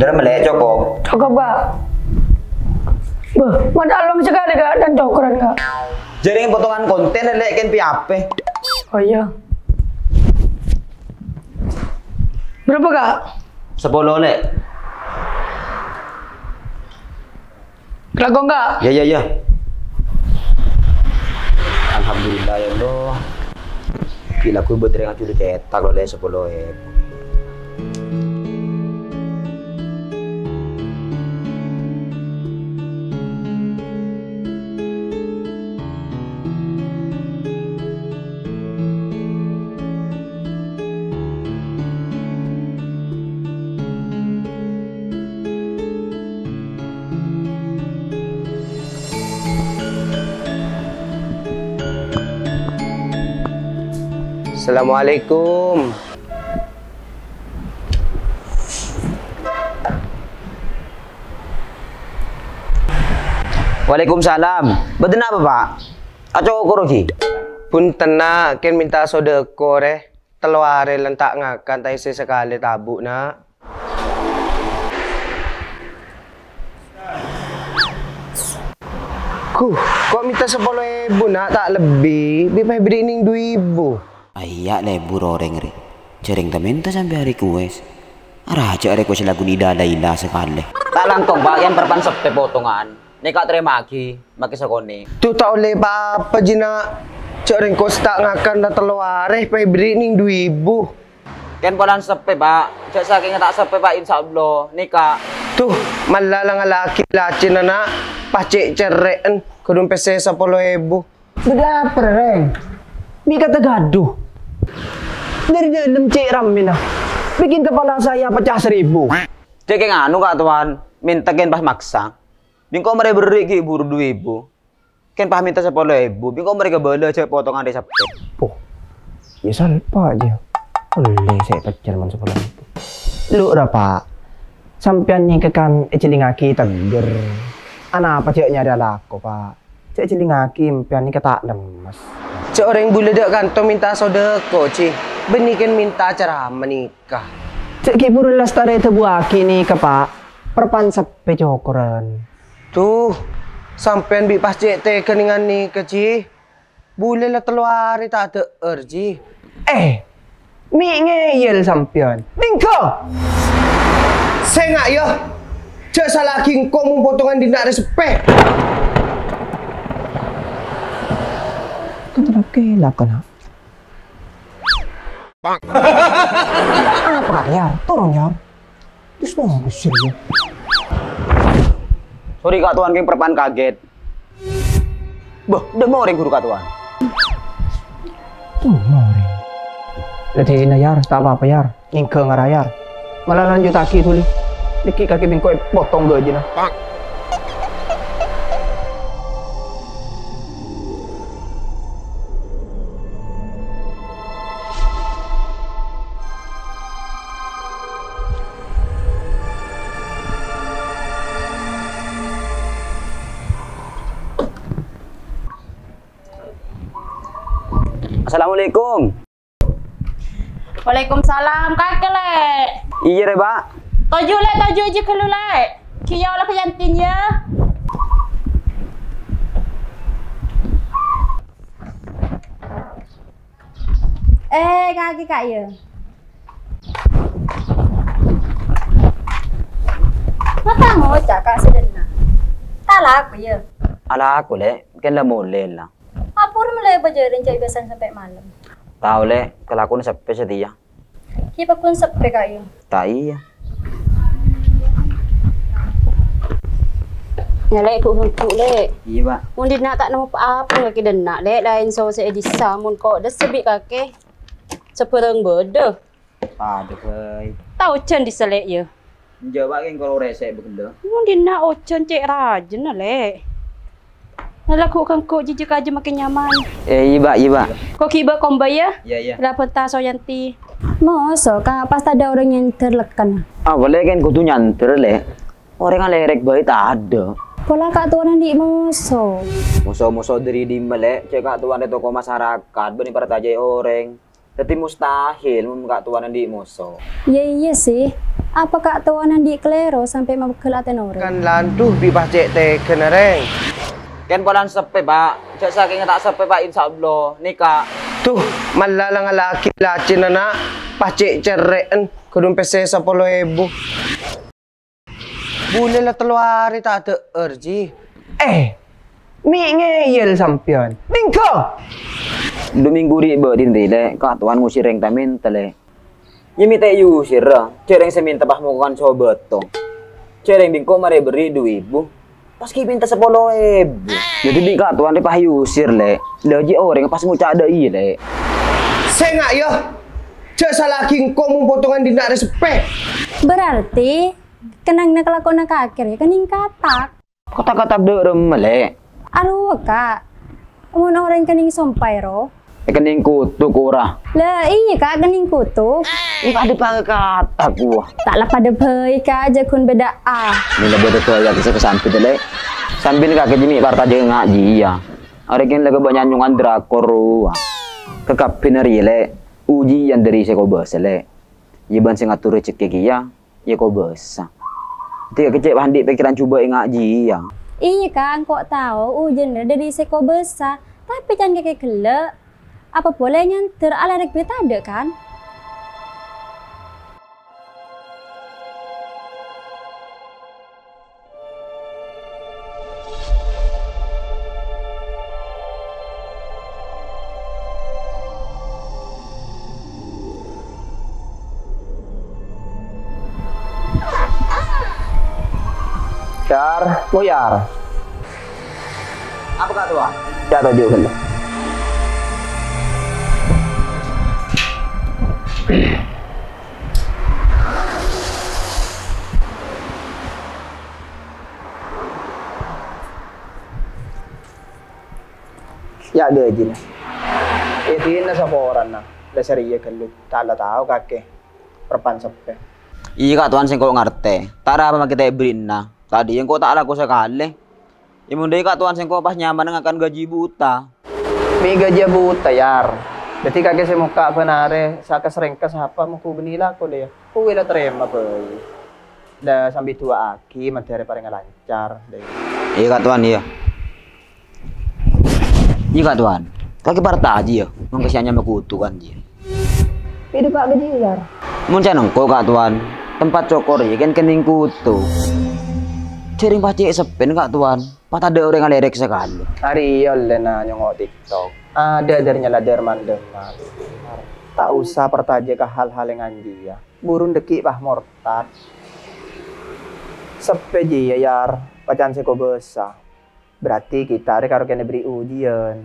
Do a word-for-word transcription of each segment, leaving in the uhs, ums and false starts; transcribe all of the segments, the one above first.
Berapa, Lè'? Cukup? Cukup, Kak. Bâh, ma' ta' lowang sakalè, Kak, dan cokran, Kak. Jhâ' rèng potongan kontèn, Lè', kèng P H P. Oh, iyâ. Berapa, Kak? Sapolo, Lè'. Kalako, Kak. Iyâ, iyâ, iyâ. Alhamdulillah, ya Allah. Ghi' lagghu bâdâ rèng ajhur cètak, lo, Lè', sapolo èbu. Assalamualaikum. Waalaikumsalam. Bâdâ napa, Pak? Acokor ghi. Bhunten, Na', kèng mènta sodâko, rè. Tello arè la ta' ngakan, ta' èssè sakalè tabu', Na'. Ghu, ko' mènta sapolo èbu, Na', ta' lebbi, bi' pas èberri' nèng du èbu. Ayya' lebur orèng rè. Jhâ' rèng ta' mènta sampè' request. Arajâ request lagu Nida Laila sakalè. Ta' langkong, Pak, yèn parappa'na seppè potongan. Nèka tarèma'aghi, makè sakonè'. Dhu ta' ollè pa-apa, jiyâ, Na'. Jhâ' rèng ko' sè ta' ngakan la tello arè, pas èberri' nèng du èbu. Kèng polana seppè, Pak. Jhâ' sakènga ta' seppè, Pak, insyaallah. Nèka. Dhu, mala la ngalla'aghi lacènna, Na'. Pas cè' cerrè'en, kodhu pèssè sapolo èbu. Bâdâ apa, rè, Rèng? Bi' kata gaduh. Dâri dâlem cè' rammèna. Bikin kepala saya pecah seribu. Cè' kèng anu, Ka' Towan. Mènta kèng pas maksa. Bi' engko' marè berri' ghi' buru du èbu. Kèng pas mènta sapolo èbu, bi' engko' marè kabâlâ jhâ' potongan rè seppè. Poh, iyâ salpa jiyâ. Ollè sè pècèr mon sapolo èbu. Lu ra, Pa'. Sampèyan nèka kan èjhâlingngaghi teggher. Anapa jhâ' nyarè alako, Pa'? Jhâ' èjhâlingngaghi empèyan nèka ta' lemmes. Jhâ' orèng bulâ dâ' kanto mènta sodâko, Ji. Bânnè kèng mènta ceramah nèka. Jhâ' ghi' buru lastarè èdhâbuwaghi nèka, Pa'. Parappa'na seppè cokoran. Dhu, sampèyan bi' pas cè' tèghâ nèngan nèka, Ji. Bulâ la tello arè ta' dâ'âr, Ji. Eh, mè' ngeyel sampèyan. Dingghâ! Sènga', yâ. Jhâ' sala'aghi engko' mon potongan dinna' rè seppè. Kan terap kelap, kana'. Apa, Yar? Turun, Yar. Terus dong, usir, ya. Sorry, Ka' Towan, kèng parappa'na kagèt. Bâh, dâ' morèng ghuru Ka' Towan. Dâ' morèng. Ladhina, Yar, ta' apa-apa, Yar. Nèngghâ ngara, Yar. Mala lanjuttaghi dhuli. Dhâggi' kakè bengko èpotong ghâjina. Assalamualaikum. Waalaikumsalam, kakè, Lè'. Iyâ, rè, Pa'. Toju', Lè', toju' jiyâ ghâllu, Lè'. Kèya la ka Yantin, yâ. Eh, kakè, Ka', yâ. Mata ngoca', Ka', sè dhenna'. Ta' alako, yâ. Alako, Lè'. Kèng la molè, la. Apa rèya molaè bâjârân cè' biyasana sampè' malem? Tao, Lè', kalakowanna seppè satèya. Ghi' pagghun seppè, Ka', yâ? Ta' iyâ. Yâ, Lè', bu-, bu-, Lè'. Iyâ, Pa'. Mon dhinna' ta' nemmo pa-apa kakè dhenna', Lè', laèn sosè'è dissa', mon kodhâ sè bi' kakè sabhârâng bâdâ. Padâ bhâi. Ta' ojhân dissa', Lè', yâ. Enjâ', Pa', kèng kolo rèsè' bâghellâ. Mon dhinna' ojhân cè' rajâna, Lè'. Nala ghu'-kangghu' jhijhi kajâ makè nyaman. Eh, iyâ, Pa', iyâ, Pa'. Ko' ghi' bâ' kombâi, yâ? Iyâ, iyâ. La bânta Soyanti. Moso, Ka', pas tadâ' orèng nyandher lekkan. Apa, Lè', kèng kodhu nyandher, Lè'? Orèng alèrèk bhâi tadâ'. Pola Ka' Towan andi' moso. Moso-moso dâri dimma, Lè'? Cè' Ka' Towan rè toko masarakat, bânnè parcajâi orèng. Dhâddhi mustahil mon Ka' Towan andi' moso. Iyâ, iyâ, sih. Apa Ka' Towan andi' kalèro sampè' mabeggel atèna orèng? Kan landu bi' pas cè' tèghâna, rèng. Kèng polana seppè, Pa'. Jhâ' sakènga ta' seppè, Pa', insyaallah. Nèka. Duh, mala la ngallaghi lacènna, Na'. Pas cè' cerrè'en, kodhu pèssè sapolo èbu. Bulâ la tello arè ta' dâ'âr, Ji. Eh, mè' ngeyel sampèyan. Mènggu! Du mènggu ri' bâdin ri, Lè'. Ka' Towan ngusir rèng ta' mènta, Lè'. Iyâ mè' ta' èusir, ra. Jhâ' rèng sè mènta pas mokokan sobâto. Jhâ' rèng bi' engko' marè berri' du èbu. Pas ghi' mènta sapolo èbu. Dhâddhi bi' Ka' Towan rè pas èusir, Lè'. Dhâddhi orèng pas ngoca' dâ' iyâ, Lè'. Sènga', yâ. Jhâ' sala'aghi engko' mon potongan dinna' rè seppè. Berarti Kennengnganna kalakowanna kakè rè kennèng katak. Katak-katak dâ' remma, Lè'? Arowa, Ka'. Mon orèng kennèng sompa, ro? È kennèng kutuk, ora? La, iyâ, Ka', kennèng kutuk. Iyâ, padâ bhâi katak, wah. Ta' la padâ bhâi, Ka', jhâ' ghun bhidhâ'â. Mèla bâdâ bhâi kakè sè kasambit, Lè'. Sambit kakè jiyâ mè' partajâ ngajhi, yâ. Arè kèng la kabânnya'an nyongan drakor, wah. Kakabbhina rèya, Lè'. Ujiyân dâri sè kobâsa, Lè'. Iyâ bân sè ngator rejhekkè kèya. Iyâ kobâsa. Dhâddhi kakè cè' pas andi' pèkkèran jhubâ' è ngajhi, yâ. Iyâ, Ka', engko' tao ujiyân rèya dâri sè kobâsa. Tapè can kakè ghellâ'. Apa polè nyandâr alèrèk bi' tadâ', kan? Yar, mo Yar. Apa, Ka' Towan? Yâ, toju' ghâllu. Yâ, ghâjina. È dinna saporana, la sè rèya ghâllu, ta' la tao kakè, parpan seppè. Iyâ, Ka' Towan, sèngko' ngartè. Ta' arapa makè ta' èberri'na. Tadâ' engko' ta' alako sakalè. È mon dâ' Ka' Towan sèngko' pas nyamana ngakan ghâji buta. Mè' ghâjiyâ buta, Yar. Dhâddhi kakè sè mokka' bân arè sakes-rèngkes apa mongghu bânnè lako, Lè', yâ. Kowi la tarèma bhâi. La sambi du'aaghi mandhâr parèngnga lancar, Lè'. Iyâ, Ka' Towan, iyâ. Iyâ, Ka' Towan. Kakè partajâ, yâ. Mon kasian nyama kutukan, yâ. Bâdâ pa' ghâjiyâ, Yar. Mon can engko', Ka' Towan, tempat cokor iyâ kan kennèng kutu. Jhârèng pas cè' seppèn, Ka' Towan. Pas tadâ' orèng alèrèk sakalè. Arèya ollèna nyongngo' TikTok. Adâ' dâr nyala dâr mandhâmman. Ta' osa partajâ ka hal-hal sè ngajhiyâ. Buru dhâggi' pas mortad. Seppè jiyâ, Yar, pacan sè kobâsa. Berarti kita arè karo kènè' èberri' ujiyân.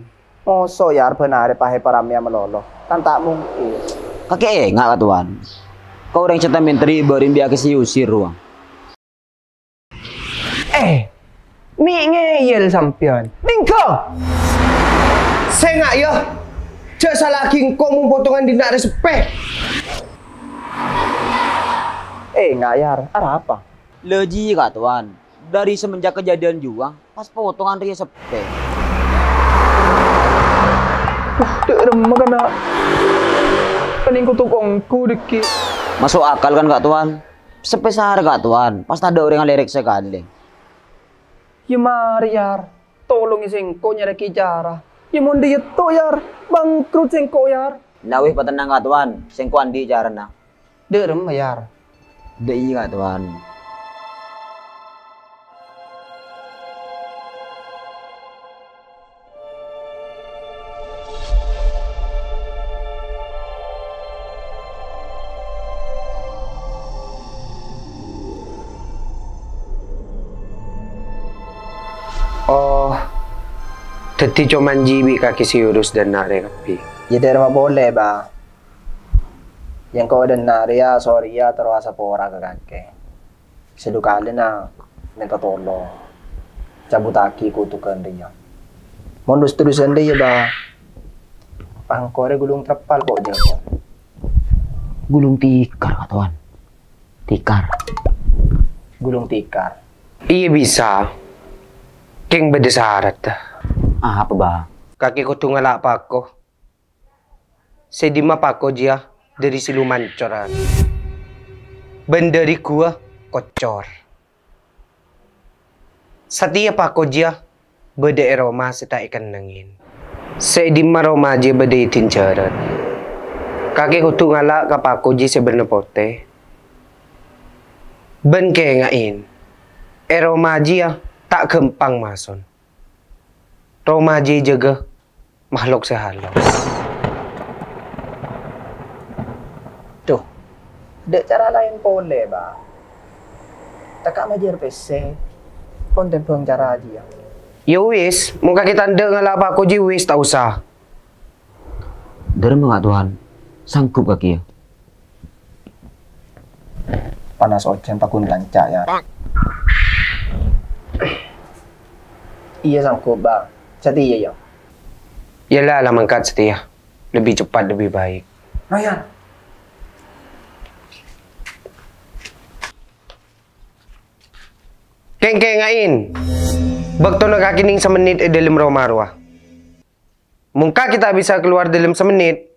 Moso, Yar, bân arè pas èparamèya malolo. Kan ta' mungkin. Kakè ènga', Ka' Towan. Ka orèng sè ta' mènta rè bâri' bi' kakè sè èusir rowa. Eh, mè' ngeyel sampèyan. Mènggu! Sènga', yâ. Jhâ' sala'aghi engko' mon potongan dinna' rè seppè. Ènga', Yar, arapa? La jiyâ, Ka' Towan. Dâri semenjak kejadian jiyâ, pas potongan rèya seppè. Dâ' remma kana'? Kennèng kutuk ongghu dhâggi'. Maso' akal kan, Ka' Towan? Seppè sara, Ka' Towan, pas tadâ' orèng alèrèk sakalè. Yâ marè, Yar. Tolongè sèngko' nyarèaghi cara. Yâ mon dâ' yâ to, Yar. Bangkrut sèngko', Yar. Nah, wis, patennang, Ka' Towan. Sèngko' andi' carana. Dâ' remma, Yar? Dâ' iyâ, Ka' Towan. Oh, dhâddhi coma jiyâ bi' kakè sè urus dâ' enna' rè kabbhi. Yâ, dâ' remma polè, Bâ. Yâ, engko' dâ' enna' rèya, sorèya terro asapora ka kakè. Sè du kalèna mènta tolong, cabutaghi kutukan rèya. Mon dus-terusan rèya, Bâ, pas engko' rè gulung treppal ko' jhâ'. Gulung tikar, Ka' Towan. Tikar. Gulung tikar. Iyâ bisa. Kèng bâdâ sarat. Apa, Bâ? Kakè kodhu ngala' pako. Sè dimma pako jiyâ dhâri siluman coran, bân dhâri ghuwâ kocor. Satèya pako jiyâ bâdâ è roma sè ta' èkennengngè. Sè è dimma roma jiyâ bâdâ è dhinjhârân. Kakè kodhu ngala' ka pako jiyâ sè bârna potè. Bân kènga'è, è roma jiyâ ta' ghâmpang mason. Roma jiyâ èjâgâ makhluk sè halos. Ḍu, ḍâ' cara laèn polè, Bâ. Tèka' majâr pèssè, pon tèmbhâng cara jiyâ. Yâ wis, mon kakè ta' anḍâ' ngala' pako jiyâ wis, ta' osa. Ḍâremma, Ka' Towan, sanggup kakè, yâ? Panas ojhân paghun kanca, yâ. Iyâ, sanggup, Bâ. Satèya, yâ. Iyâ la, la mangkat satèya. Lebbi cepat, lebbi baik. Ayo. Kèng-kènga'è. Bâktona kakè nèng samennit è ḍâlem roma rowa. Mon kakè ta' bisa kalowar ḍâlem samennit,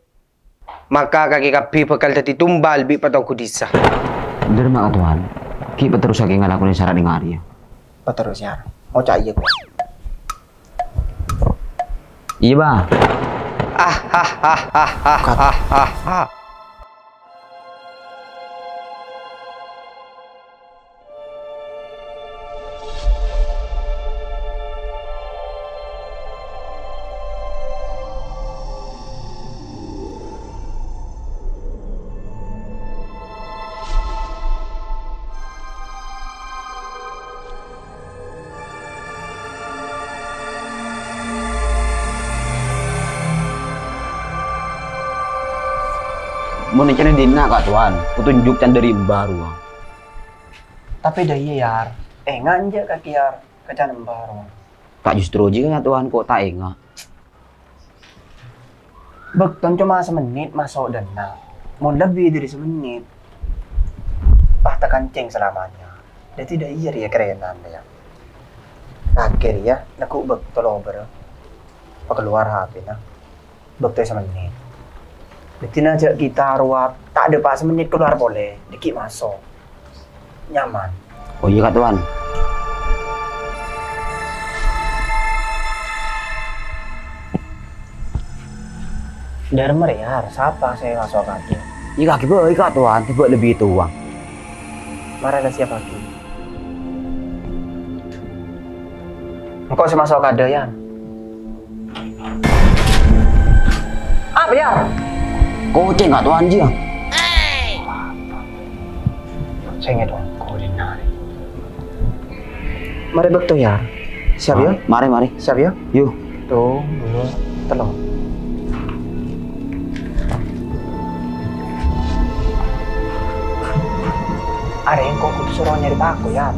maka kakè kabbhi bhâkal dhâddhi tumbal bi' patogo dhisa. Ḍâremma, Ka' Towan, ghi' paterrossaghi ngalakonè sara' nèng arèya. Paterros, yâ. Oca' iyâ, Bâ. Iyâ, Bâ. Ah, ah, ah, ah, ah, ah, ah, ah. Mon èncana ḍinna', Ka' Towan, petunjuk can ḍâri emba rowa. Tapè ḍâ iyâ, Yar. Eh, nganja' kakè, Yar, ka can emba rowa. Ka' justru jiyâ, Ka' Towan, ko' ta' enga'. Bâktona coma samennit maso' ḍinna'. Mon lebbi ḍâri samennit, pas takancèng salamanya. Dhâddhi ḍâ iyâ rèya karènan, yâ. Kakè rèya neggu' bâkto lobâr pakalowar H P-na. Bâkto samennit. Dhâddhina jhâ' kita rowa ta' ḍâpa' samennit kalowar polè, ḍâgghi' maso'. Nyaman. Oh iyâ, Ka' Towan. Ḍâremma rèya, sapa sè maso' kakè? Iyâ, kakè bhâi, Ka' Towan, tèbâ' lebbi towa. Mara la siap kakè. Engko' sè maso' kaḍâ, Yar. Apa, Yar? Kocèng, Ka' Towan, jiyâ. Sèngèt ongko' dinna'. Marè bâkto, Yar. Siap, yâ? Marè, marè. Siap, yâ? Yu. Sèttong, ḍuwâ', tello'. Arèya engko' kodhu soro nyarè pako, Yar.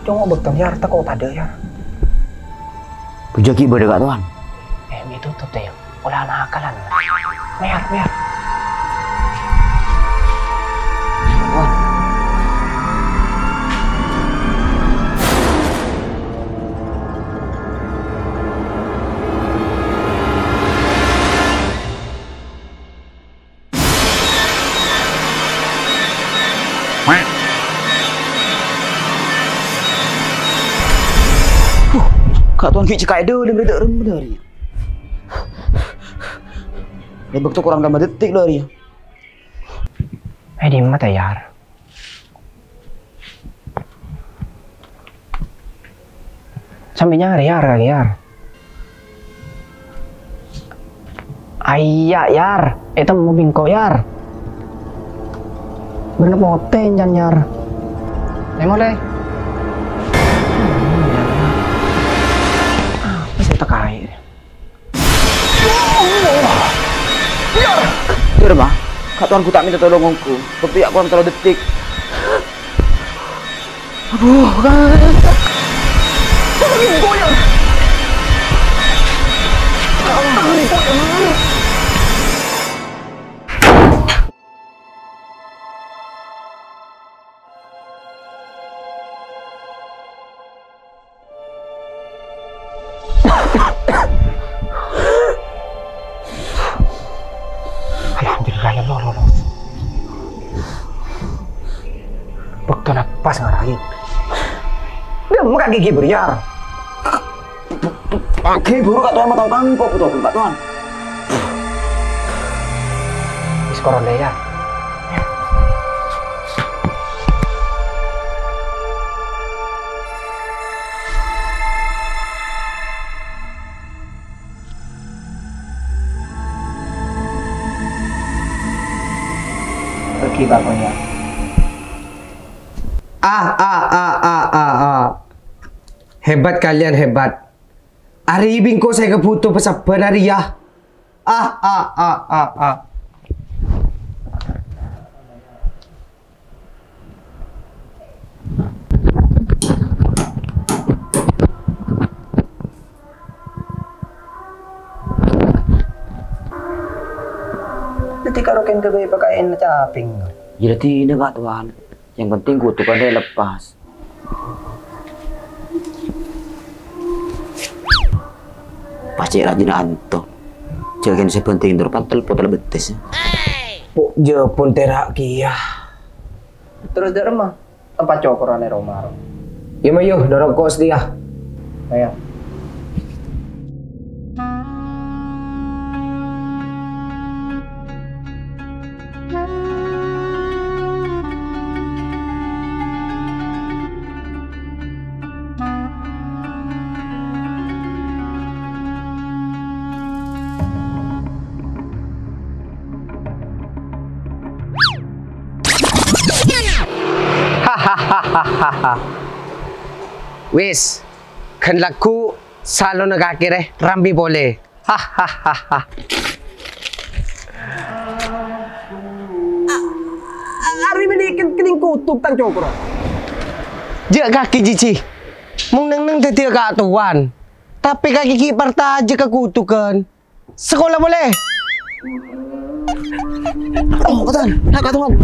Cong, bâkto, Yar, tako' taḍâ', Yar. Bujâ ghi' bâḍâ, Ka' Towan. Eh, mè' totop, yâ. Ola nakalan. Mèyar, mèyar. Wah. Huh, Ka' Towan ghi' cèka'è ḍâlem rè, ḍâ' remma ḍâri. È bâkto korang lèma detik ḍâri. Eh, ḍimma ta', Yar? Sampè' nyarè, Yar, kakè, Yar. Ayya, Yar. Ètemmo bi' engko', Yar. Bârna potè, èncan, Yar. Lè-molè. Apa sè ètekaè? Yar! Yar, ma. Ka' Towan ghu ta' mènta tolong ongghu. Bâkto yâ' korang tello detik. Aduh, Ka'. Tolongin ghu, Yar. Tolongin ghu, Yar. Alhamdulillah, ya Allah, lolos. Bâktona pas ngarahin. Dâ' emma kakè bâriyâ. Kakè buru Kak Tuan matang tangko, betul, Kak Tuan. Wis koron deh, ya. Pergi, Pak Konya. Ah, ah, ah, ah, ah, ah. Hebat kalian, hebat. Arè bengko sè èkabhuto pasabbhân arèya. Ah, ah, ah, ah, ah. Dhâddhi karo kèng ghâbây pakaèn capèng. Yâ, dhâddhi ini, Pak Tuan. Yang penting kutukannya lepas. Pas cè' rajina anto. Jâ' kèng sè penting terro pantel potol betis. Po, jâ' pon tera' kèya. Terros dâ' remma? Tempat cokoran è roma, ro. Yâ, mayu, dâ' roko' satèya. Ayo. Wis, ghân lagghu' salona kakè rè, rambi polè. Hahaha. Arè mènè kèng, kèng kutub tang cokor. Jâ' kakè jhijhi. Mon neng-neng dhâddhiyâ Ka' Towan. Tapè kakè ghi' partajâ ka kutukan. Sakola polè. Oh, Ka' Towan. Nah, Ka' Towan.